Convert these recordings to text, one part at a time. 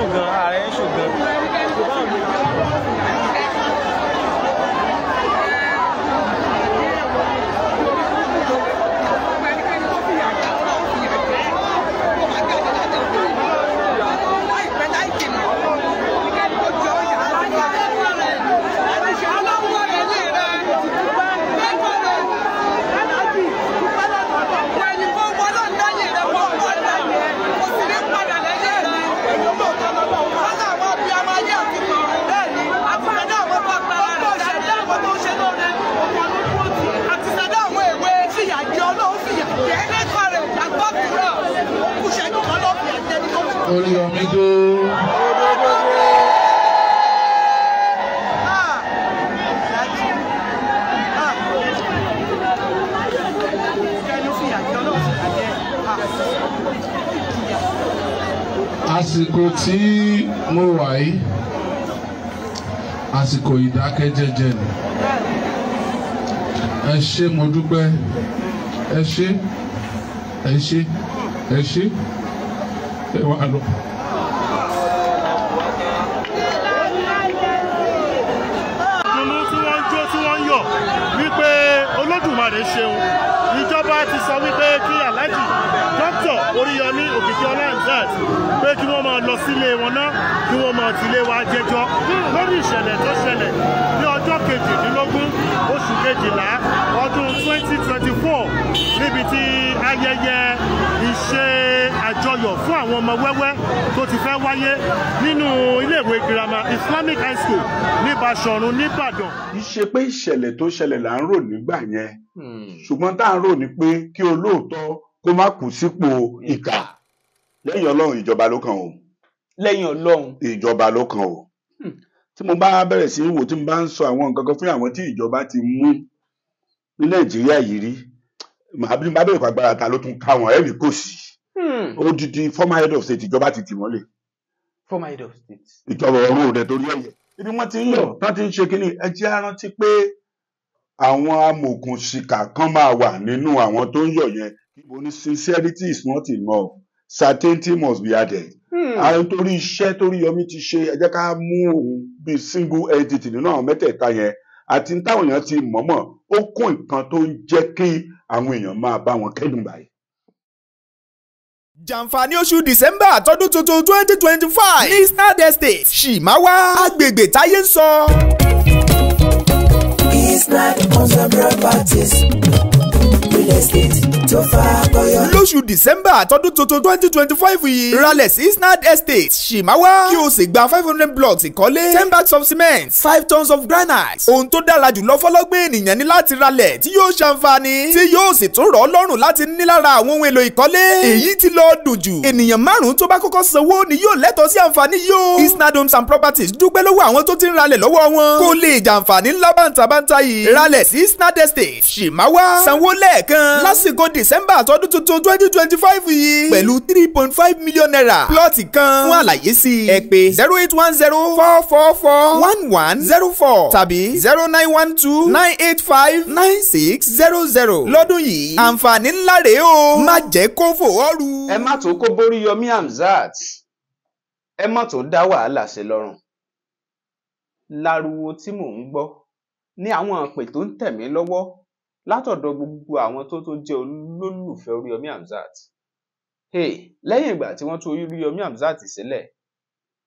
ṣùgbọ́n ààrẹ ń ṣùgbọ́n. Oríyọmí dé. Àsìkò tí mo wà yìí, àsìkò ìdákẹ́jẹ́jẹ́ ni. Ẹ ṣé, mo dúpẹ́. Ẹ ṣé, ẹ ṣé, ẹ ṣé. Ẹ wá lọ. Dùnú tí wọ́n ń jó tí wọ́n ń yọ̀ wípé Olódùmarè ṣeun. Ìjọba ti sọ wípé kí Alhaji Dr. Oríyọmí Òkìkíọlá Hamzat pé kí wọ́n máa lọ sílé wọn náà, kí wọ́n máa tilé wa jẹjọ́ lórí ìṣẹ̀lẹ̀ tó ṣẹlẹ̀ ní ọjọ́ 18 oṣù kejìlá ọdún 2024 níbi tí ayẹyẹ ìṣe àjọyọ̀ fún àwọn ọmọ wẹ́wẹ́ tó ti fẹ́ wáyé nínú iléèwé girama Islamic High School ní Báṣọ̀run nìbàdàn. Kì í ṣe pé ìṣẹ̀lẹ̀ tó ṣẹlẹ̀ là ń rò nígbà yẹn, ṣùgbọ́n tá à ń rò ní pé kí olóòótọ́ kó má kú sípò ìkà. Lẹ́yìn Ọlọ́run, ìjọba ló kàn o. Lẹ́yìn Ọlọ́run, ìjọba ló kàn o. Tí mo bá bẹ̀rẹ̀ sí í wò, tí mo bá ń sọ àwọn nǹkan kan fún àwọn tí ìjọba ti mú ní Nàìjíríà yìí rí, màá bí bá bẹ̀rẹ̀ pàgbára ta ló tún ká wọn, ẹ̀rí kò sí. Odidi former head of state, ìjọba ti tì mọ́lẹ̀. Former head of state. Ìjọba ọ̀run òde torí ẹ̀yẹ. Ibi wọ́n ti ń yọ̀ tán ti ń ṣe kínní, ẹ jẹ́ á rántí pé àwọn amòòkùnṣìkà kan máa wà nínú àwọn tó ń yọ̀ yẹn. Mo ní sincerity is not enough, certainty must be added. Àwọn torí iṣẹ́ t'Oríyọmí ti ṣe, ẹ jẹ́ ká mú òun bíi single entity nínú àwọn mẹ́tẹ̀ẹ̀ta yẹn àti táwọn èèyàn ti mọ̀ọ́mọ̀ ó kún nǹkan tó ń jẹ́ kí àwọn èèyàn máa bá wọn kẹ́dùn báyìí. Jàǹfààní oṣù December tọdún tuntun 2025 ní Isnad Estate, Ṣìmáwá, agbègbè táyé ń sọ. Isnad Homes and Properties, real estate tó fakọyọ. Lóṣù December tọdún tuntun 2025 yìí, ralẹ̀ sí Isnad Estate, Ṣìmáwá, kí o sì gba 500 blocks ìkọ́lé, 10 bags of cement, 5 tons of granite. Ohun tó dára jùlọ fọlọ́gbọ́n ènìyàn ní láti ralẹ̀ tí yóò ṣàǹfààní, tí yóò sì tún rọ̀ ọ́ lọ́rùn láti ní lára àwọn ohun èlò ìkọ́lé. Èyí tí lọ dùn jù, ènìyàn 5 tó bá kọ́kọ́ sanwó ni yóò lẹ́tọ̀ọ́ sí àǹfààní yìí o. Isnad Homes and Properties dúpẹ́ lọ́wọ́ àwọn tó ti ń ralẹ̀ lọ́wọ́ wọn kó lè jàǹfààní ńlá bàǹtàbàǹtà yìí. Ralẹ̀ sí Isnad Estate, Ṣìmáwá, sanwó lẹ́ẹ̀kan lásìkò December tọdún tuntun 2025 yìí pẹ̀lú ₦3.5 million plọ́ọ̀tì kan. Fún àlàyé sí i, ẹ pè 08104441104 tàbí 09129859600. Lọ́dún yìí, àǹfààní ńlá rèé o, má jẹ́ kó fò ọ́ ru. Ẹ má tó kó bóríyọmí Hamzat, ẹ má tó dá wàhálà sí lọ́rùn. Láriwo tí mò ń gbọ́ ní àwọn ìpè tó ń tẹ̀ mí lọ́wọ́ látọ̀dọ̀ gbogbo àwọn tó tó jẹ́ olólùfẹ́ Oríyọmí Hamzat. Hey, lẹ́yìn ìgbà tí wọ́n tú Oríyọmí Hamzat sílẹ̀,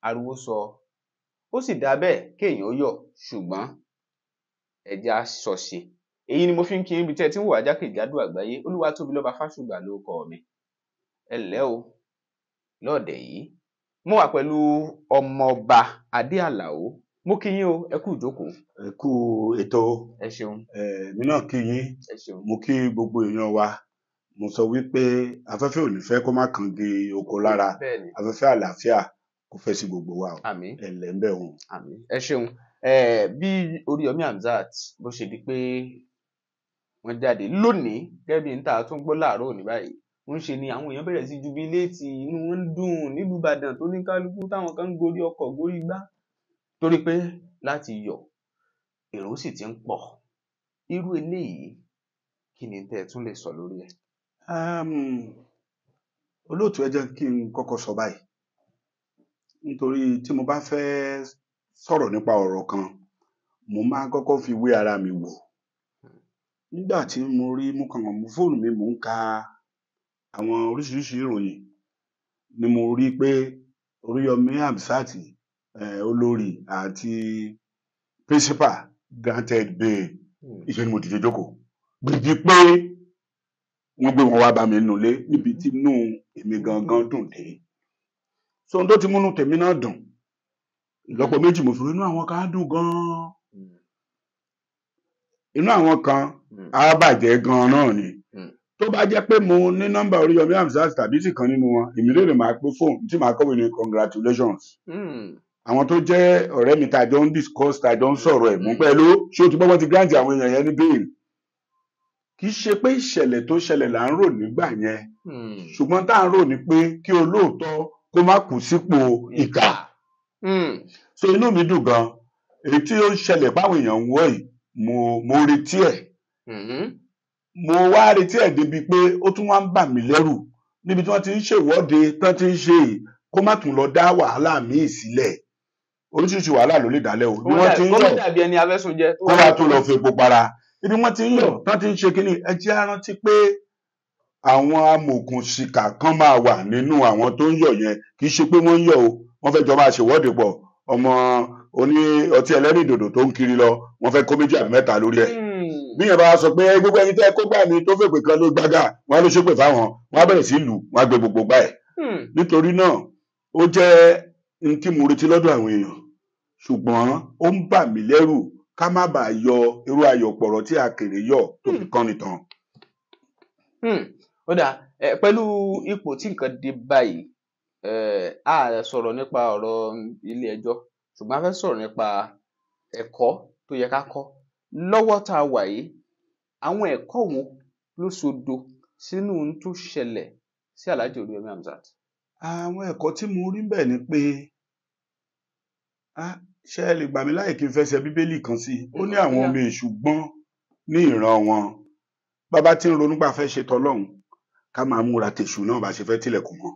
ariwo sọ, ó sì dá bẹ́ẹ̀ kéèyàn ó yọ̀, ṣùgbọ́n ẹ̀jẹ̀ á sọ̀ṣe. Èyí ni mo fi ń kí yín ibi tẹ́ ẹ ti ń wò wá jákèjádò àgbáyé. Olúwatóbilọ́ba Fásùgbà ló kọ mi. Ẹ ǹlẹ́ o, lọ́ọ̀dẹ̀ yìí. Mo wà pẹ̀lú Ọmọọba Adé Àlàó. Mo kí yín o, ẹ kú ìjókòó. Ẹ kú ètò. Ẹ ṣeun. Èmi náà kí yín. Ẹ ṣeun. Mo kí gbogbo èèyàn wa. Mo sọ wípé afẹ́fẹ́ ò ní fẹ́ kó má kàngi oko lára. Bẹ́ẹ̀ni. Afẹ́fẹ́ àlàáfíà kò fẹ́ sí gbogbo wa o. Àmín. Ẹ ǹlẹ́ ń bẹ̀ wọ́n. Àmín. Ẹ ṣeun. Bí Oríyọmí Hamzat bó ṣe di pé wọ́n jáde lónìí, gẹ́gẹ́ bí n ta tún gbọ́ láàárọ̀ òní báyìí, ń ṣe ni àwọn èèyàn bẹ̀rẹ̀ sí jubiléètì, inú wọn ń dùn nílùú Ìbàdàn tó ní kálukú táwọn kan ń gorí ọkọ̀ gorí igbá torí pé láti yọ̀, èrò sì ti ń pọ̀. Irú eléyìí, kí ni tẹ́ ẹ tún lè sọ lórí ẹ̀? Olóòtú, ẹ jẹ́ kí n kọ́kọ́ sọ báyìí Nítorí tí mo bá fẹ́ sọ̀rọ̀ nípa ọ̀rọ̀ kan, mo máa ń kọ́kọ́ fi wé ara mi wò. Nígbà tí mo rí, mo kàn mú fóònù mi, mò ń ka àwọn oríṣiríṣi ìròyìn, ni mo rí pé Oríyọmí Hamzat, olórí àti principal granted bail. Ìṣe ni mo dìde jókòó gbìgbì pé wọ́n gbé wọn wá bá mi nulẹ̀ níbi tí inú èmi gangan dùn dé. So ohun tó ti múnú tèmi náà dùn ìlọ́po méjì, mo fi rí inú àwọn kan á dùn gan-an, inú àwọn kan á bàjẹ́ gan-an náà ni. Tó bá jẹ́ pé mo ní nọ́mbà Oríyọmí Hamzat tàbí sì kan nínú wọn, èmi lè máa pé fóònù tí màá kọ́wé ní congratulations. Àwọn tó jẹ́ ọ̀rẹ́ mi tá a jọ ń discuss, tá a jọ ń sọ̀rọ̀ ẹ̀, mú pẹ̀lú ṣé o ti gbọ́, wọ́n ti grant àwọn èèyàn yẹn ní bail. Kì í ṣe pé ìṣẹ̀lẹ̀ tó ṣẹlẹ̀ là ń rò nígbà yẹn, ṣùgbọ́n tá à ń rò ní pé kí olóòótọ́ kó má kú sípò ìkà. So inú mi dùn gan. Èyí tí ó ń ṣẹlẹ̀ báwọn èèyàn ń wọ̀ yìí, mo retí ẹ̀. Mo wá retí ẹ̀ débi pé ó tún wá ń bà mí lẹ́rù níbi tí wọ́n ti ń ṣèwọ́de tán ti ń ṣe yìí, kó má tún lọ dá wàhálà míì sílẹ̀. Oríṣiríṣi wàhálà ló lè dálẹ̀ o. Bí wọ́n ti ń kó má yọ̀, dàbí ẹni afẹ́sùnjẹ tó kó wá tún lọ fi epo para. Ibi wọ́n ti ń yọ̀ tán ti ń ṣe kínní, ẹ jẹ́ á rántí pé àwọn amòòkùnṣìkà kan máa wà nínú àwọn tó ń yọ̀ yẹn. Kì í ṣe pé wọ́n ń yọ̀ o, wọ́n fẹ́ jọ máa ṣèwọ́de pọ̀. Ọmọ oní ọtí ẹlẹ́rìndòdò tó ń kiri lọ, wọ́n fẹ́ kó méjì àbí mẹ́ta lórí ẹ̀. Bí yẹn bá wá sọ pé "Ẹ, gbogbo ẹni tẹ́ ẹ kó gbà mí tó fèpè kan ló gbága," wọn á ló ṣépè fáwọn, wọn á bẹ̀rẹ̀ sí lù, wọn á gbé gbogbo gbá ẹ̀. Nítorí náà, ó jẹ́ n tí mo retí lọ́dọ̀ àwọn èèyàn, ṣùgbọ́n ó ń bà mí lẹ́rù ká má bàa yọ irú ayọ̀ pọ̀rọ̀ tí akèrè yọ̀ tó fi kán ni tán. Ó dáa. Pẹ̀lú ipò tí nǹkan dé báyìí, a sọ̀rọ̀ nípa ọ̀rọ̀ ilé ẹjọ́, ṣùgbọ́n a fẹ́ sọ̀rọ̀ nípa ẹ̀kọ́ tó yẹ ká kọ́ lọ́wọ́ tá a wà yìí. Àwọn ẹ̀kọ́ wo ló sodo sínú ohun tó ṣẹlẹ̀ sí Alhaji Oríyọmí Hamzat? Àwọn ẹ̀kọ́ tí mo rí bẹ́ẹ̀ ni pé, ṣé ẹ lè gbà mí láyè kí n fẹsẹ̀ Bíbélì kan sí i? Ó ní àwọn ọmọ èṣù gbọ́n ní ìran wọn. Bàbá tí ń ronú pa fẹ́ ṣe tọlọ́hun, ká máa múra tèṣù náà bá ṣe fẹ́ tilẹ̀kùn mọ́.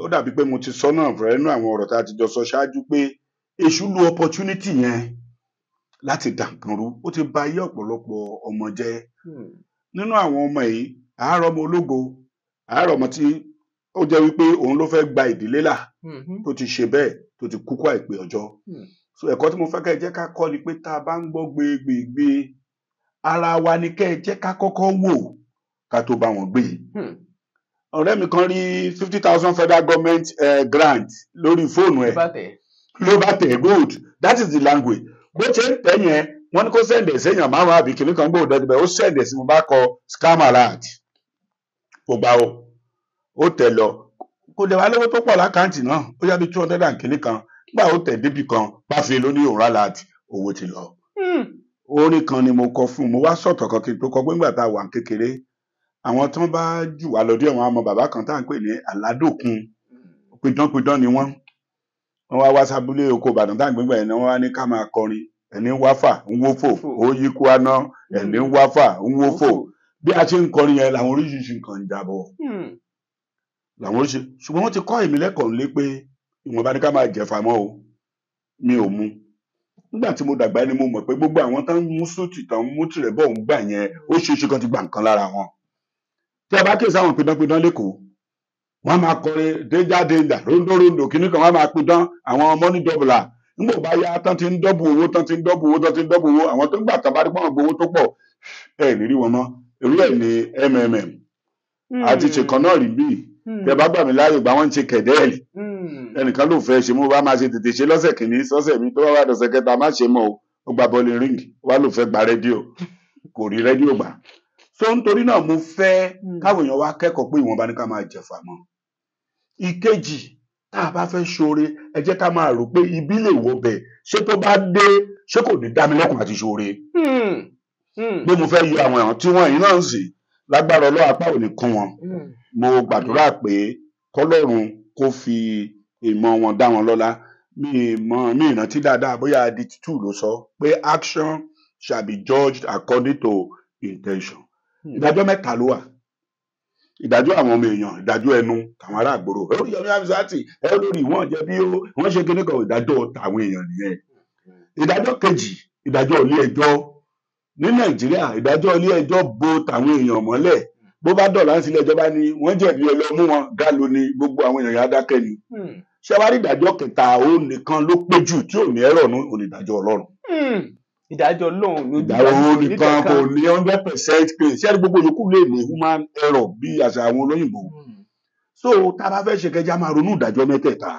Ó dàbí pé mo ti sọ náà fẹ́rẹ́ nínú àwọn ọ̀rọ̀ tá a ti jọ sọ ṣáájú pé èṣù lo opportunity yẹn láti dà nǹkan rú. Ó ti ba ayé ọ̀pọ̀lọpọ̀ ọmọ jẹ́. Nínú àwọn ọmọ yìí, àárọ̀ ọmọ ológo, àárọ̀ ọmọ tí ó jẹ́ wípé òun ló fẹ́ gba ìdílé là, tó ti ṣe bẹ́ẹ̀, tó ti kúkú àìpé ọjọ́. So ẹ̀kọ́ tí mo fẹ́ kẹ́ ẹ jẹ́ ká kọ́ ni pé tá a bá ń gbọ́ gbégbègbè, ara wa ni kẹ́ ẹ jẹ́ ká kọ́kọ́ wò ká tó bá wọn gbé. Ọ̀rẹ́ mi kan rí 50,000 federal government grant lórí fóònù ẹ̀, Ló bá tẹ̀. ló bá tẹ̀. Good, that is the language. Bó ṣe ń tẹ̀ yẹn, wọ́n ní kó send ẹ̀ séèyàn márùn-ún àbí kìnnì kan gbòòdò ẹ̀dẹ̀, ó send ẹ̀ sí mo bá kọ scam alert. Kò gbà o, ó tẹ̀ lọ, kò dẹ̀ wá lówó tó pọ̀ lákàntì náà, ó yá bí 200 and kìnnì kan. Nígbà ó tẹ̀ débì kan, bá fi ló ní òun alert, owó ti lọ. Orin kan ni mo kọ fún un, mo wá sọ̀tọ̀ kan kí n tó kọ pé nígbà tá a wà ní kékeré, àwọn tí wọ́n bá jù wá lọ díẹ̀, wọn á mọ bàbá kan tá à ń pè ní Aládòkun. Pidánpidán ni wọ́n. Wọ́n wá wá sábúlé oko Ìbàdàn tá à ń gbégbà yẹn ni wọ́n wá ní ká máa kọrin. Ẹni ń wáfà ń wófò, ó yí kú aná, ẹni ń wáfà ń wófò. Bí a ṣe ń kọrin yẹn làwọn oríṣiríṣi nǹkan ń jábọ̀. Làwọn oríṣi, ṣùgbọ́n wọ́n ti kọ́ èmi lẹ́kọ̀ọ́ ńlé pé ìwọ̀nba ní ká máa jẹ̀fà mọ́ o, mi ò mu. Nígbà tí mo dàgbà ni mo mọ̀ pé gbogbo àwọn tán ń mú súùtì, tán ń mú tìrẹ̀ bọ̀ ń gbà yẹn, ó ṣeé ṣe kan ti gbà nǹkan lára wọn. Tí a bá kíyèsí àwọn pidánpidán lẹ́kọ̀ọ́, wọ́n á máa kọrin danger danger, rondo rondo kìíní kan, wọ́n á máa pidán àwọn money doubler. Nígbà bá yá tán ti ń dọ́bù owó, tán ti ń dọ́bù owó, tán ti ń dọ́bù owó, àwọn tó ń gbà tán bá rí pọ́n gbowó tó pọ̀, ẹ̀ ní rí wọn mọ́. Irú ẹ̀ ní MMM àti ṣèkan náà rí bíi. Tẹ bá gbà mí láàyè gbà, wọ́n ń ṣe kẹ̀dẹ́ẹ̀lì. Ẹnìkan ló fẹ́ ṣe, mo bá máa ṣe tètè ṣe lọ́sẹ̀ kìíní sọ́sẹ̀ mi, tó bá wà dọ̀sẹ̀ kẹta má ṣe mọ́ o. Ó gba bọ́ọ̀lì ring, wá ló fẹ́ gba rédíò, kò rí rédíò gbà. So nítorí náà, mo fẹ́ káwọn èèyàn wá kẹ́kọ̀ọ́ pé ìwọ̀nba ní ká máa jẹ̀fà mọ́. Ìkejì, tá a bá fẹ́ ṣoore, ẹ jẹ́ ká máa rò pé ibi lè wọ bẹ̀, ṣé tó bá dé, ṣé kò ní dá mi lẹ́kùn àti ṣoore? Bí mo fẹ́ yọ àwọn èèyàn tí wọ́n yìí náà ń sì lágbára Ọlọ́run, apá ò ní kún wọn. Mo gbàdúrà pé kọ́lọ́run kó fi ìmọ̀ wọn dá wọn lọ́lá. Mi mọ̀, mi ìrántí dáadáa bóyá adit two ló sọ pé action shall be judged according to intention. Ìdájọ́ mẹ́ta ló wà. Ìdájọ́ àwọn ọmọ èèyàn, ìdájọ́ ẹnu tàwọn ará àgbòrò, Oríyọmí Hamzat ẹ lórí wọn jẹ bí wọ́n ṣe kíní kan, ìdájọ́ tàwọn èèyàn nìyẹn. Ìdájọ́ kejì, ìdájọ́ ilé ẹjọ́ ní Nàìjíríà. Ìdájọ́ ilé ẹjọ́ bo tàwọn èèyàn mọ́lẹ̀. Bó bá dọ̀là ń sílé ẹjọ́ bá ní wọ́n jẹ̀bi, ọlọ́mú wọn gálo ni, gbogbo àwọn èèyàn yà á dákẹ́ ni. Ṣé wàá rí ìdájọ́ kẹta, òun nìkan ló pé jù tí ò ní ẹ̀rọ nù, òun ìdájọ́ Ọlọ́run. Ìdájọ́ Ọlọ́run ló Ìdájọ́ òun nìkan kò ní 100% pé ṣé ẹni gbogbo yòókù lè ní human error bí àṣà àwọn olóyìnbó. So tá a bá fẹ́ ṣe kẹjá máa ronú ìdájọ́ mẹ́tẹ̀ẹ̀ta.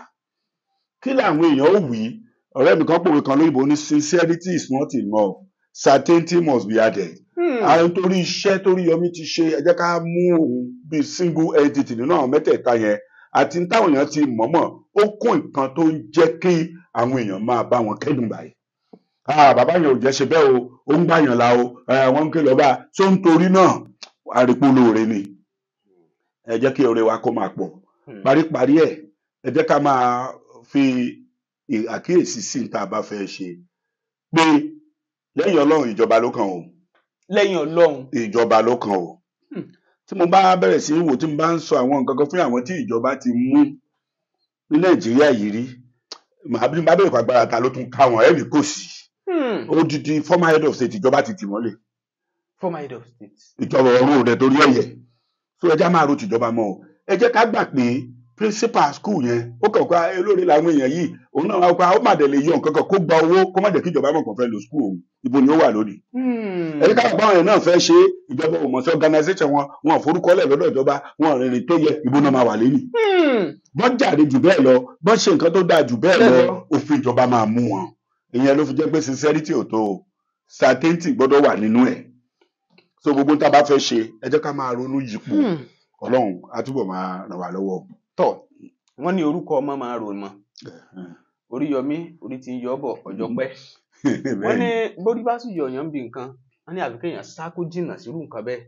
Kí làwọn èèyàn ó wí? Ọ̀rẹ́ mi kan pòwe kan lóyìnbó ní sincerity is not enough, certainty must be added. Àwọn torí iṣẹ́ torí Yọmí ti ṣe, ẹ jẹ́ ká mú òun bíi single entity nínú àwọn mẹ́tẹ̀ẹ̀ta yẹn àti táwọn èèyàn ti mọ̀ọ́mọ̀ ó kún nǹkan tó ń jẹ́ kí àwọn èèyàn máa bá wọn kẹ́dùn báyìí. Bàbá yẹn ò jẹ́ ṣe bẹ́ẹ̀ o, ó ń gbàyàn la o, wọ́n ń ké lọ́ba tó ń torí náà àrípò lóore ni. Ẹ jẹ́ kí oore wa kó máa pọ̀. Paríparí ẹ̀, ẹ jẹ́ ká máa fi àkíyèsí sí ní tá a bá fẹ́ ṣe pé lẹ́yìn Ọlọ́run ìjọba ló kàn o. Lẹ́yìn Ọlọ́run ìjọba ló kàn o. Tí mo bá bẹ̀rẹ̀ sí í wò, tí mo bá ń sọ àwọn nǹkan kan fún àwọn tí ìjọba ti mú ní Nàìjíríà yìí rí, màá bí bá bẹ̀rẹ̀ pàgbára ta ló tún ká wọn, ẹ̀rí kò sí. Odidi former head of state, ìjọba ti tì mọ́lẹ̀. Former head of state. Ìjọba ọ̀run rẹ̀ torí ẹ̀yẹ. So ẹ já máa ro tìjọba mọ́ o. Ẹ jẹ́ ká gbà pé principal school yẹn ó kàn pa olórí làwọn èèyàn yìí, òun náà wá pa ó má dẹ̀ lè yọ nǹkan kan kó gba owó kó má jẹ́ kí ìjọba mọ̀ kàn fẹ́ lo school òun, ibo ni ó wà lónìí. Ẹ jẹ́ ká gbà báwọn yẹn náà fẹ́ ṣe, ìjọba ò mọ̀ sí organisation wọn, wọn ò forúkọlẹ̀ lọ́dọ̀ ìjọba, wọn ò rìnrìn tó yẹ, ibo náà máa wà lẹ́yìn. Bọ́n jàre jù bẹ́ẹ̀ lọ, bọ́n ṣe nǹkan tó dáa jù bẹ́ẹ̀ lọ, òfin ìjọba máa mú wọn. Ìyẹn ló fi jẹ́ pé sincerity ò tó o, certainty gbọ́dọ̀ wà nínú ẹ̀. So gbogbo tá a bá fẹ́ ṣe, ẹ jẹ́ ká máa ronú yípo. Ọlọ́run á túbọ̀ máa ràn wá lọ́wọ́. Tọ, wọ́n ní orúkọ ọmọ máa rò mọ Oríyọmí, orí ti ń yọ bọ ọjọ́ pẹ́. Wọ́n ní bórí bá sì yọyàn bí nǹkan, wọ́n ní àfi kéèyàn sá kó jìnnà sírú nǹkan bẹ́ẹ̀.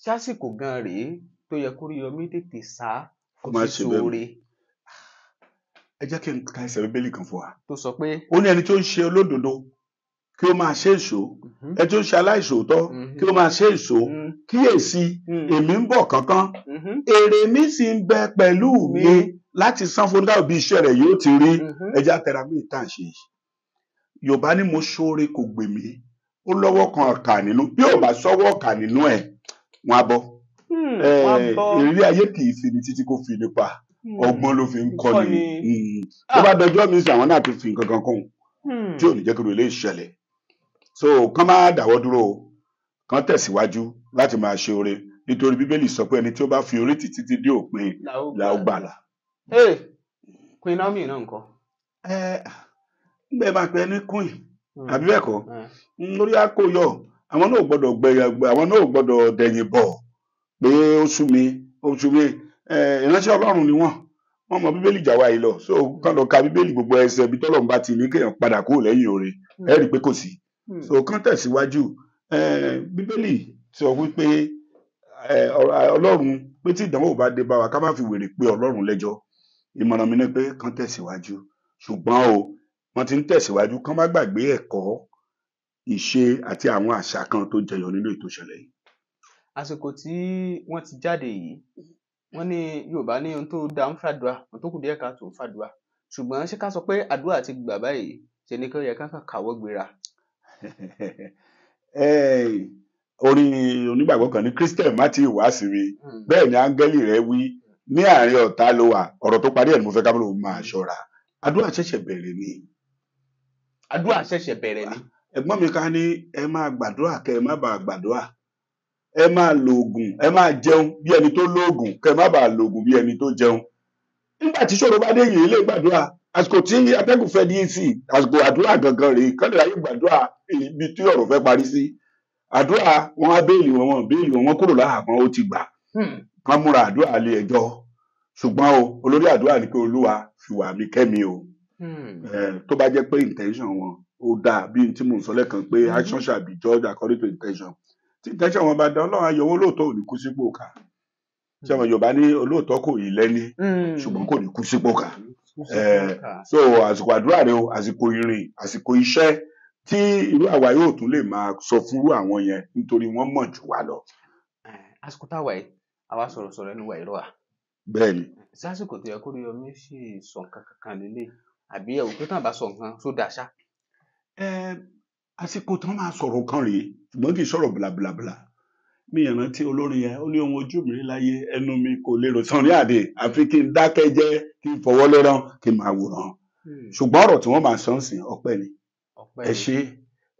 Sásìkò gan rèé tó yẹ kóríyọmí tètè sá kó má ṣe bẹ́ẹ̀. Sóore. Ẹ jẹ́ kí n ka ẹsẹ̀ Bíbélì kan fún wa. Tó sọ pé ó ní ẹni tó ń ṣe olódodo kí ó máa ṣe èso, ẹni tó ń ṣe aláìṣòótọ́ kí ó máa ṣe èso. Kíyèsí, èmi ń bọ̀ kánkán, èrè mi sì ń bẹ pẹ̀lú mi láti san fún oníkàwé bí iṣẹ́ rẹ̀ yóò ti rí. Ẹja tẹra mí ìtàn ṣe yìí. Yorùbá ní mo ṣoore kò gbè mí, ó lọ́wọ́ kan ọ̀kà nínú, bí ò bá sọ́wọ́ ọ̀kà nínú ẹ̀ wọ́n á bọ́. Ìrírí ayé kì í fi ni títí kò fi nípa ọgbọ́n ló fi ń kọ́ ni. Tó bá dọjọ́ mi sàn, àwọn náà ti fi nǹkan kan kún tí ò ní jẹ́ kí ló lè ṣẹlẹ̀. So kán má dáwọ́ dúró o, kán tẹ̀síwájú láti máa ṣe oore, nítorí Bíbélì sọ pé ẹni tí ó bá fi orí tì títí dé òpin la ó gbàlà. Queen Naomi náà ńkọ́? Ń bẹ́ẹ̀ máa pẹ́ ní queen àbí bẹ́ẹ̀ kọ́, lórí àkóyọ àwọn náà ò gbọ́dọ̀ gbẹ̀yẹ̀, àwọn náà ò gbọ́dọ̀ dẹ̀yìn bọ̀ pé ó sú mi, ó sú mi. Ìránṣẹ́ Ọlọ́run ni wọ́n, wọ́n mọ Bíbélì jà wá yìí lọ. So kán lọ ka Bíbélì gbogbo ẹsẹ̀ ibi tọ́lọ́run bá ti ní kéèyàn padà kúrò lẹ́yìn oore, ẹ rí i pé kò sí. So kán tẹ̀síwájú. Bíbélì sọ wípé Ọlọ́run pé tí ìdánwò bá dé bá wa, ká má fi wèrè pé Ọlọ́run lẹ́jọ́. Ìmọ̀ràn mi ni pé kán tẹ̀síwájú, ṣùgbọ́n o wọ́n ti ń tẹ̀síwájú, kán má gbàgbé ẹ̀kọ́ ìṣe àti àwọn àṣà kan tó jẹyọ nínú ètò ìṣẹ̀lẹ̀ yìí. Àsìkò tí wọ́n ti jáde yìí, wọ́n ní Yorùbá ní ohun tó da ń fàdúrà, ohun tó kù díẹ̀ káàtó ń fàdúrà, ṣùgbọ́n ṣé ká sọ pé àdúrà ti gbà báyìí, ṣe ni kí ó yẹ ká kàn káwọ́ gbéra? Orin onígbàgbọ́ kan ní Christian Matthew wá sí mi, bẹ́ẹ̀ ni áńgẹ́lì rẹ̀ wí ní àárín ọ̀tá ló wà. Ọ̀rọ̀ tó parí ẹ̀ ni mo fẹ́ ká ló máa ṣọ́ra. Àdúrà ṣẹ̀ṣẹ̀ bẹ̀rẹ̀ ni. Àdúrà ṣẹ̀ṣẹ̀ bẹ̀rẹ̀ ni. Ẹ̀gbọ́n mi ká ní ẹ máa gbàdúrà kẹ́ ẹ má bàa gbàdúrà, ẹ máa lo oògùn, ẹ máa jẹun bí ẹni tó lóògùn kẹ́ ẹ má bàa lo oògùn bí ẹni tó jẹun. Nígbà tí ṣòro bá dé yìí lè gbàdúrà. Àsìkò tí atẹ́gùn fẹ́ ní sí, àsìkò àdúrà gangan rèé, kán lè ráyè gbàdúrà ibi tí ọ̀rọ̀ fẹ́ parí sí. Àdúrà wọn á béèlì wọn, wọn béèlì wọn, wọn kúrò láhàámọ́, ó ti gbà. Kán múra àdúrà lé ẹjọ́. Ṣùgbọ́n o olórí àdúrà ni pé Olúwa fi wà mí kẹ́mi o. Tó bá jẹ́ pé intention wọn ó dáa, bí n tí mò ń sọ lẹ́ẹ̀kan pé action shall be judged according to intention. Tí intention wọn bá dá, Ọlọ́run á yọ wọ́n, lóòótọ́ ò ní kú sípò ká. Ṣé àwọn Yorùbá ní olóòótọ́ kò yí lẹ́ni, ṣùgbọ́n kò ní kú sípò ká. So àsìkò àdúrà rẹ o, àsìkò ìrìn, àsìkò iṣẹ́ tí irú àwa yóò tún lè máa sọ fúnrú àwọn yẹn, nítorí wọ́n mọ̀ jù wá lọ. Àsìkò táwa yìí, Àwa sọ̀rọ̀sọ̀rọ̀ ẹnu wa ìrọ̀ à. Bẹ́ẹ̀ ni. Sásìkò tó yẹ kó Oríyọmí sì sọ nǹkan kankan lélẹ̀, àbí ẹ wò pé tán bá sọ nǹkan tó dáa ṣá. Ẹ àsìkò tán máa sọ̀rọ̀ kan rèé, ṣùgbọ́n kì í sọ̀rọ̀ blabla. Mi ìrántí olórin yẹn, ó ní ohun ojú mi rí láyé ẹnu mi kò lè rò Sunny Adé, àfi kí n dákẹ́ jẹ́, kí n fọwọ́ lẹ́rán, kí n máa wòran. Ṣùgbọ́n ọ̀rọ̀ tí wọ́n máa sọ ń sìn ọpẹ́ ni. Ọpẹ́ Ẹ ni. ṣé,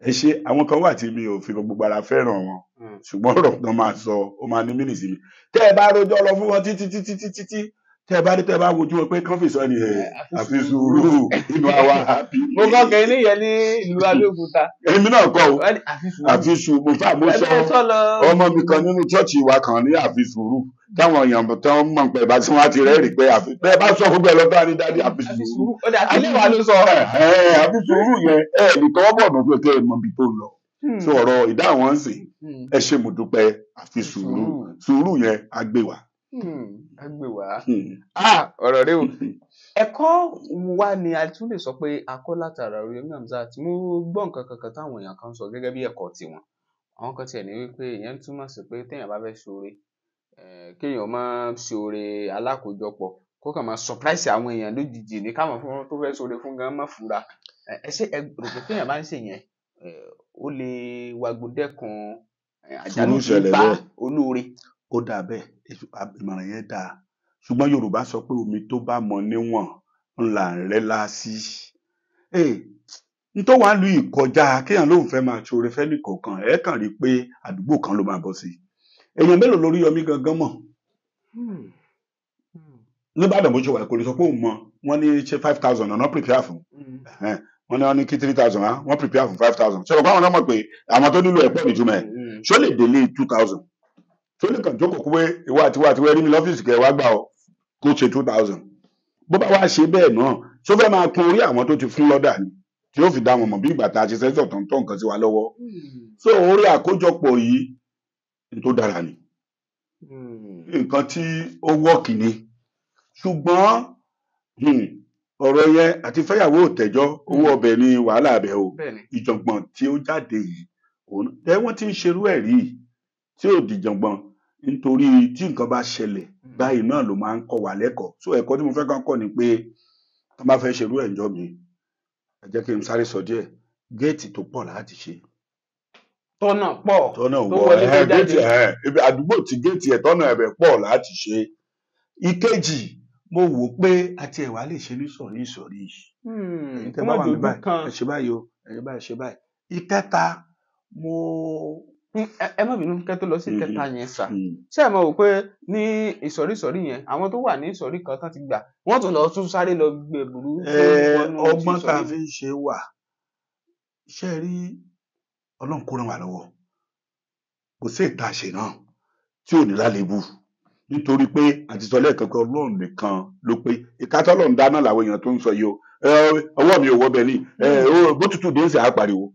ẹ ṣé. Àwọn kan wà tí mi ò fi gbogbo ara fẹ́ràn wọn, ṣùgbọ́n ọ̀rọ̀ kan máa sọ ó máa ní mínì sí mi. Tẹ́ ẹ bá rojọ́ lọ fún wọn títí títí títí tí tẹ́ ẹ bá rí, tẹ́ ẹ bá wojú wọn pé kán fi sọ ni ẹ àfi sùúrù, inú àwa happy. Mo kọ́ kẹ́ni yẹn ní ìlú Abẹ́òkúta. Èmi náà kọ́ o. Wọ́n ní àfi sùúrù. Àfi sùúrù, mo fà mo sọ Ẹgbẹ́ sọ lọ. ọmọ mi kan nínú chọ́ọ̀chì wa kan ní àfi sùúrù, táwọn èèyàn tó ń mọ̀ pé bá tí wọ́n á ti rẹ́rìí pé àfi bẹ́ẹ̀ bá sọ gbogbo ẹ̀ lọ́tọ́ ní dádì àfi Àfi sùúrù. sùúrù. Ó dà sílé wa ló sọ. Àfi sùúrù yẹn ẹ lè tọwọ́ bọ̀ nù pé kẹ́ ẹ mọ ibi tó ń lọ. So ọ̀rọ̀ ìdá àwọn ń sìn, ẹ ṣé mo dúpẹ́, àfi sùúrù, sùúrù yẹn á gbé wa. Á gbé wá. Ọ̀rọ̀ rẹ o. Ẹ̀kọ́ wa ni a tún lè sọ pé a kọ́ látara Oríyọmí Hamzat. Mo gbọ́ nǹkan kankan táwọn èèyàn kan sọ gẹ́gẹ́ bí ẹ̀kọ́ tiwọn. Àwọn kan tiẹ̀ ní wípé ìyẹn túmọ̀ sí pé téèyàn bá fẹ́ ṣoore, kéèyàn máa ṣoore alákòójọpọ̀, kó kàn máa surprise àwọn èèyàn lójijì ní káwọn fún tó fẹ́ ṣoore fún gan má fura. Ẹ ṣé ẹ rò pé téèyàn bá ń ṣe yẹn, ó lè wagbo dẹ́kun àjálù Sùúrù tí ṣẹlẹ̀ bá bẹ́ẹ̀. olóore. Ó dáa bẹ́ẹ̀, ìmọ̀ràn yẹn dáa. Ṣùgbọ́n Yorùbá sọ pé omi tó bá mọ níwọ̀n ńlá rẹ̀ lá sí. N tó wàá lu ìkọjá kéèyàn lóun fẹ́ máa ṣoore fẹ́ nìkọ̀ọ̀kan, ẹ kàn rí i pé àdúgbò kan ló máa bọ́ sí. Èèyàn mélòó lórí Yọmí gangan mọ̀? Nígbàdàn bó ṣe wà kò lè sọ pé òun mọ̀. Wọ́n ní ṣe 5,000 ọ̀nà prepare fún. Wọ́n ní wọ́n ní kí 3,000 á, wọ́n prepare fún 5,000. Ṣé o báwọn náà mọ̀ pé àwọn tó nílò ẹ̀ pọ̀ nítumọ̀ ẹ̀? Ṣó lè délé 2,000? Ṣó lè kàn jókòó pé ìwọ àti ìwọ àti ìwọ rí mi lọ́fíìsì kẹ́ ẹ wá gbà ọ́ kó ṣe 2,000? Bó bá wá ṣe bẹ́ẹ̀ náà, ṣó fẹ́ máa kun orí àwọn tó ti fún lọ́dà ni tí ó fi dá wọn mọ̀ bí ìgbà tá a ṣe sẹ́ńsọ̀ tó ń tọ́ nǹkan sí wa lọ́wọ́. So orí àkójọpọ̀ yìí n tó dára ni, nǹkan tí ó wọ́ọ̀kì ni. Ṣùgbọ́n ọ̀rọ̀ yẹn àti fẹ́yàwó òtẹ́jọ́ owó ọbẹ̀ ni wàhálà abẹ o. Ìjọ̀gbọ̀n tí ó jáde yìí, òun ẹ wọ́n ti ń ṣerú ẹ̀ rí tí ò dìjọ̀gbọ̀n, nítorí tí nǹkan bá ṣẹlẹ̀ báyìí náà ló máa ń kọ́ wa lẹ́kọ̀ọ́. So ẹ̀kọ́ tí mo fẹ́ kàn kọ́ ni pé tó bá fẹ́ ṣerú ẹ̀ ńjọ́ mi, ẹ jẹ́ kí n sáré sọ díẹ̀. Géètì tó pọ̀ láti ṣe. Tọ́nà pọ̀. Tọ́nà tó wọ wọlé tó jáde. Géètì ibi àdúgbò tí géètì ẹ̀ tọ́nà ẹ̀bẹ̀ pọ̀ láti ṣe. Ìkejì, mo wò pé àti ẹ̀wà lè ṣe ní sọ̀rí ìsọ̀rí yìí. Ẹ̀yin tẹ́ bá wà ní báyìí, ẹ ṣe báyìí o, ẹ̀yin báyìí ṣe báyìí. Ìkẹta, mo. Ẹ má bínú kẹ́ tó lọ sí ìkẹta yẹn sà. Ṣé ẹ mọ̀ wò pé ní ìsọ̀rí ìsọ̀rí yẹn, àwọn tó wà ní ìsọ̀rí kan tán ti gbà, wọ́n tún lọ tún sáré lọ gbẹ̀bùrú. Ọgbọ́n tá a fi ń ṣe wà, ṣé ẹ rí Ọlọ́run kó ràn wá lọ́wọ́. Kò sí ìta ṣe náà tí ò ní lálébù, nítorí pé àti sọ lẹ́ẹ̀kan pé Ọlọ́run nìkan ló pé. Ìka tọ́lọ́run dáná làwọn èèyàn tó ń sọ yìí o. Ọwọ́ mi ò wọ́ bẹ́ẹ̀ ni, bó tutù dé ń sè á pariwo,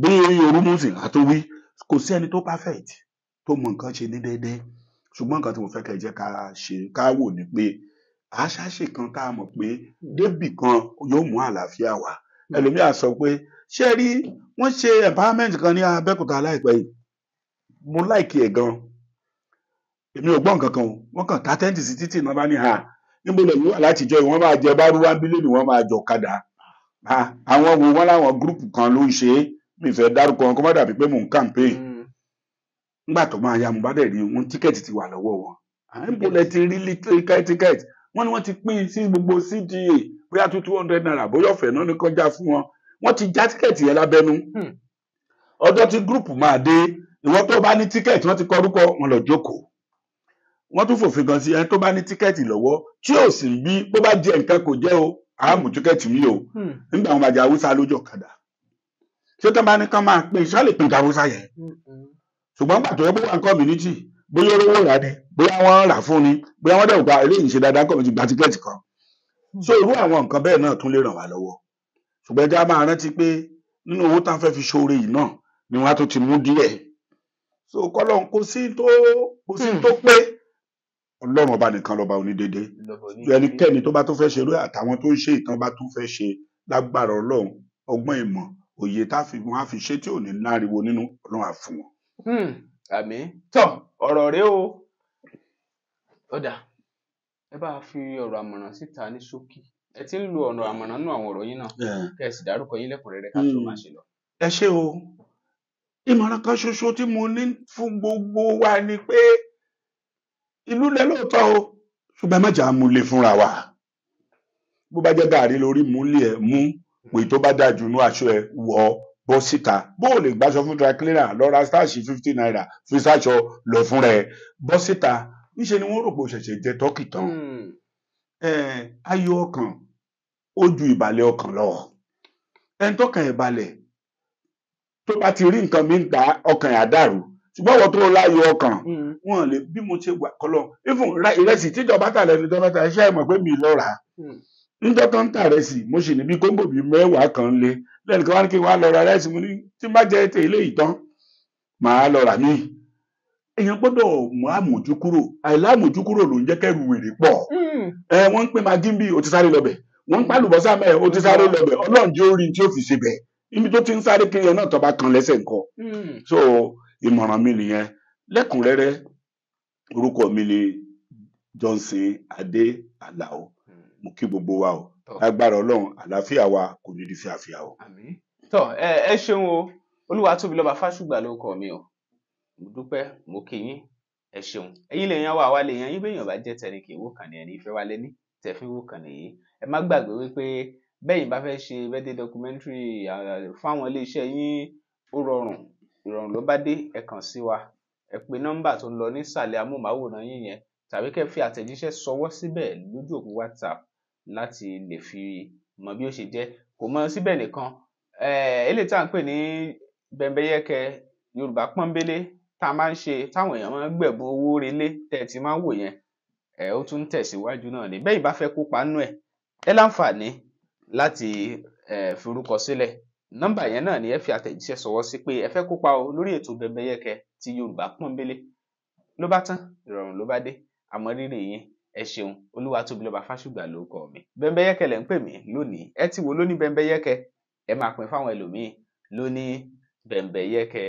bí orú mú sìn á tó wí. Kò sí ẹni tó perfect tó mọ nǹkan ṣe ní déédéé. Ṣùgbọ́n nǹkan tí mo fẹ́ kẹ́ jẹ́ ká ṣe ká wò ni pé àṣàṣe kan tá a mọ̀ pé débì kan yóò mú àlàáfíà wá. Ẹlòmíà sọ pé ṣé rí wọ́n ṣe empowerment kan ní Abẹ́òkúta láìpẹ́ yìí, mo láìkí ẹ̀ gan. Èmi ò gbọ́ nǹkan kan o, wọ́n kàn ta tẹ́ǹtì sí títì náà bá ní ha níbo lè wà látijọ́ yìí, wọ́n máa jẹ bárúwá bílíọ̀nù, wọ́n máa jọ kadà. Àwọn wo wọ́n láwọn gúrùpù kan ló ń ṣe é, mi fẹ́ dárúkọ wọn kó má dàbí pé mò ń campaign. Nígbà tó máa ya mo bá dẹ̀ rí wọn tíkẹ́ẹ̀tì ti wà lọ́wọ́ wọn. Níbo lẹ ti rí tíkẹ́ẹ̀tì? Wọ́n ní wọ́n ti pín sí gbogbo CDA bóyá 200 naira bóyá ọ̀fẹ́ náà ní kọjá fún wọn. Wọ́n ti já tíkẹ́ẹ̀tì yẹn lábẹ́nú. Ọjọ́ tí gúrùpù máa dé, ìwọ tó bá ní tíkẹ́ẹ̀tì wọ́n ti kọ orúkọ wọn lọ jókòó. Wọ́n tún fòfin kan sí ẹni tó bá ní tíkẹ́ẹ̀tì lọ́wọ́ tí ò sì ń bí bó bá jẹ nǹkan kò jẹ́ o, àá mú tíkẹ́ẹ̀tì mi o. Nígbà wọn máa jẹ Haúsá lójú ọ̀kadà. Ṣé tó bá ní kán máa pín iṣẹ́ lè pín ta Haúsá yẹn? Ṣùgbọ́n gbà tó yẹ kó wà ní community, bóyá olówó rà ni, bóyá wọ́n rà fún ni, bóyá wọ́n dẹ̀ gba eléyìí ṣe dáadáa community gba tíkẹ́ẹ̀tì kan. So irú àwọn nǹkan bẹ́ẹ̀ náà tún lè ràn wá lọ́wọ́. Ṣùgbọ́n ẹja máa rántí pé nínú owó tá a fẹ́ fi ṣoore yìí náà ni wọ́n á tún ti mú díẹ̀. So kọ́lọ́n kò sí tó pé Ọlọ́run ọba nìkan lọ́ba onídéédé. Ẹnikẹ́ni tó bá tó fẹ́ ṣerú àtàwọn tó ń ṣe ìtàn bá tún fẹ́ ṣe lágbára Ọlọ́run, ọgbọ́n ìmọ̀ òye tá fi wọn á fi ṣe tí ò ní láriwo nínú Ọlọ́run á fún wọn. Àmín. Tọ́ ọ̀rọ̀ rẹ o. Ó dáa, ẹ bá fi ọ̀rọ̀ àmọ̀ràn síta ní ṣókí. Ẹ ti ń lo ọ̀rọ̀ àmọ̀ràn nínú àwọn ọ̀rọ̀ yín náà, kẹ́ ẹ sì dárúkọ yín lẹ́kùnrẹ́rẹ́ ká tó máa ṣe lọ. Ẹ ṣé o. Ìmọ̀ràn kan ṣoṣo tí mo ní fún gbogbo wa ni pé ìlú lẹ lóòótọ́ o, ṣùgbọ́n ẹ má jà á múlẹ̀ fúnra wa. Bó bá jẹ́ gàrí lórí múlẹ̀ ẹ̀ mú, pè tó bá dáa jù nú aṣọ ẹ wọ̀ ọ́ bọ́ síta. Bó o lè gbàṣọ fún dry cleaner, lọ ra starch ₦50 fi sáṣọ lọ fúnra ẹ bọ́ síta. Níṣe ni wọ́n rò pé o ṣẹ̀ṣẹ̀ jẹ tọ́kì tán. Ayọ̀ ọkàn ó ju ìbàlẹ̀ ọkàn lọ. Ẹni tọ́kàn ẹ̀ balẹ̀ tó bá ti rí nǹkan mi ń ta, ọkàn ẹ̀ á dàrú. Ṣùgbọ́n àwọn tó láyọ̀ ọkàn wọn lè bí mo ṣe wà kọlọ. Even ìrẹsì tíjọba tà lẹ́nu ìjọba tà, iṣẹ́ ẹ̀ mọ̀ pé mi lọ rà á níjọ́ tó ń tà rẹsì. Mo sì ní bí kóńgò bíi 10 kan lé lẹ́nu kan wá ní kí n wá lọ ra rẹsì. Mo ní tí n bá jẹ ètè ilé yìí tán, màá lọ rà míì. Èèyàn gbọ́dọ̀ mú àmójúkúrò. Àìlámójúkúrò ló ń jẹ́ kẹ́rù wèrè pọ̀. Ẹ wọ́n ń pín magí bí o ti sáré lọbẹ̀, wọ́n ń pàlùbọ́sà mẹ́ẹ̀ o ti sáré lọbẹ̀. Ọlọ́run jẹ́ orí tí ó fi ṣe bẹ̀ níbi tó ti ń sáré kiri ẹ̀ náà tó bá kan lẹ́sẹ̀ ńkọ́. So ìmọ̀ràn mi nìyẹn lẹ́kùnrẹ́rẹ́. Orúkọ mi ni Johnson Adé Àlàó. Mo kí gbogbo wa o. Lágbára Ọlọ́run, àlàáfíà wa kò ní di fíafíà o. Àmín. Tọ́ ẹ ṣeun o. Olúwatóbilọ́ba Fásùgbà ló kọ mi o. Mo dúpẹ́, mo kí yín, ẹ ṣeun. Ẹ̀yin lè yan wa, àwa lè yan yín. Béèyàn bá jẹ́ tẹni kì í wò kàn ní ẹni ìfẹ́ wa lẹ́ní tẹ̀fín wò kàn nìyí. Ẹ má gbàgbé wípé bẹ́yìn bá fẹ́ ṣe birthday documentary fáwọn iléeṣẹ́ yín, ó rọrùn, ìrọ̀rùn ló bá dé. Ẹ kàn sí wa, ẹ pe nọ́mbà tó ń lọ nísàlẹ̀ amóhùnmáwòrán yín yẹn, tàbí kẹ́ fi àtẹ̀jíṣẹ́ ṣọwọ́ síbẹ̀ lójú òpó WhatsApp láti lè fi mọ bí ó ṣe jẹ́. Kò mọ síbẹ̀ nìkan, eléyìí tá à ń pè ní Bẹ̀m̀bẹ̀yẹkẹ Yorùbá pọ́nbélé tá a máa ń ṣe, táwọn èèyàn máa ń gbẹ̀bùn owó relé tẹ́ ẹ ti máa ń wò yẹn, ẹ ó tún ń tẹ̀síwájú náà ni. Bẹ́ẹ̀ bá fẹ́ kópa nínú ẹ̀, ẹ láǹfààní láti forúkọ sílẹ̀. Nọ́mbà yẹn náà ni ẹ fi àtẹ̀jíṣẹ́ ṣọwọ́ sí pé ẹ fẹ́ kópa o lórí ètò Bẹ̀m̀bẹ̀yẹkẹ ti Yorùbá pọ́nbélé. Ló bá tán, ìrọ̀rùn ló bá dé. Àmọ́ rírì yín, ẹ ṣeun. Olúwatóbilọ́ba Fásùgbà ló kọ mi. Bẹ̀m̀bẹ̀yẹkẹ lẹ̀ ń pè mí lónìí. Ẹ ti wò lóní Bẹ̀m̀bẹ̀yẹkẹ, ẹ máa pín fáwọn ẹlòmíín lóní Bẹ̀m̀bẹ̀yẹkẹ.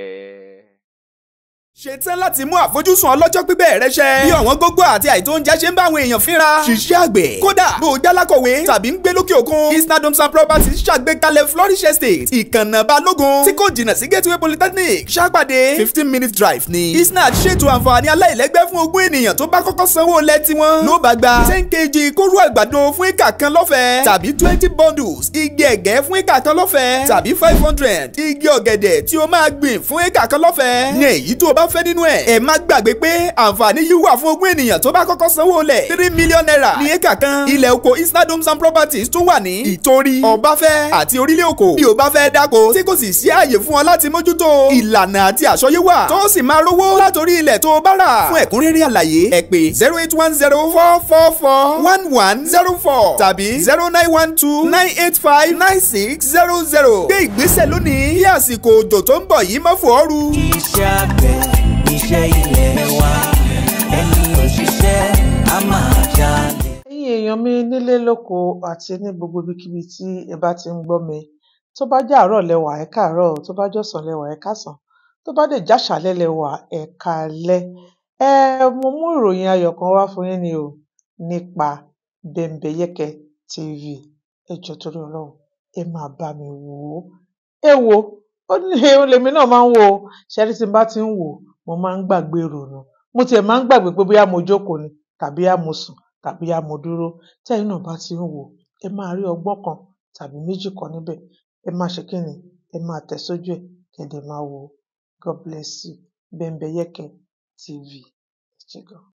Ṣetán láti mú àfojúsùn ọlọ́jọ́ pípẹ́ rẹ ṣẹ. Bí ọ̀wọ́n gógó àti àìtó oúnjẹ ṣe ń bá àwọn èèyàn fínra. Ṣiṣẹ́ àgbẹ̀. Kódà bó o jálákọ̀wé tàbí ń gbé lókè òkun. Isnad Homes and Properties ṣàgbékalẹ̀ Flourish Estate, ìkànnà Balógun tí kò jìnnà sí Gateway Polytechnic. Ṣàpàdé 15 minute drive ni. Isnad ṣètò àǹfààní aláìlẹ́gbẹ́ fún 20 ènìyàn tó bá kọ́kọ́ sanwó lẹ̀ tiwọn. Ló bá gba 10 kg kóró àgbàdo fún éka kan lọ́fẹ̀ẹ́, tàbí 20 bundles igi ẹ̀gẹ́ fún éka kan lọ́fẹ̀ẹ́, tàbí 500 igi ọ̀gẹ̀dẹ̀ tí o máa gbìn fún éka kan lọ́fẹ̀ẹ́. Ní èyí tó o bá fẹ́ nínú ẹ̀. Ẹ má gbàgbé pé àǹfààní yìí wà fún 20 ènìyàn tó bá kọ́kọ́ sanwó lẹ̀. ₦3 million ní éka kan. Ilẹ̀ oko Isnad Homes and Properties tún wà ní Ìtorí, Ọbáfẹ́ àti Orílẹ̀ Òkò. Bí o bá fẹ́ dáko tí kò sì sí ààyè fún ọ láti mójútó, ìlànà àti àsọyé wà tó sì máa rówó látòrí ilẹ̀ tó o bá rà. Fún ẹ̀kúnrẹ́rẹ́ àlàyé, ẹ pè 08104441104 tàbí 09129859600. Gbé ìgbésẹ̀ lónìí kí àsìkò òjò tó ń bọ̀ yìí má fò ọ́ ru. Iṣẹ́ àgbẹ̀ iṣẹ́ ilẹ̀ wa, ẹni òṣìṣẹ́ á máa jalè. Ẹ̀yin èèyàn mi nílé lóko àti ní gbogbo ibikíbi tí ẹ bá ti ń gbọ́ mi, tó bá jẹ́ àárọ̀ lẹ wà, ẹ káàárọ̀ o, tó bá jọ̀sán lẹ wà, ẹ káàsán, tó bá dẹ̀ jáṣàálẹ́ lẹ wà, ẹ káalẹ́. Mo mú ìròyìn ayọ̀ kan wá fún yín ni o nípa Bẹ̀m̀bẹ̀yẹkẹ TV. Ẹ jọ̀ọ́, torí Ọlọ́run, ẹ máa bá mi wò ó. Ẹ wò ó ní òun lèmi náà máa ń wò ó. Ṣé rí, tí n bá ti ń wò ó, mo máa ń gbàgbé ìrònú. Mo tiẹ̀ máa ń gbàgbé pé bóyá mo jókòó ni, tàbí bóyá mo sùn, tàbí bóyá mo dúró. Tẹ́yin náà bá ti ń wò ó, ẹ máa rí ọgbọ́n kan tàbí méjì kan níbẹ̀. Ẹ máa ṣe kí ni? Ẹ máa tẹ̀ sójú ẹ̀, kẹ́ dẹ̀ máa wò ó. God bless you. Bẹ̀m̀bẹ̀yẹkẹ TV. Ẹ ṣé gan.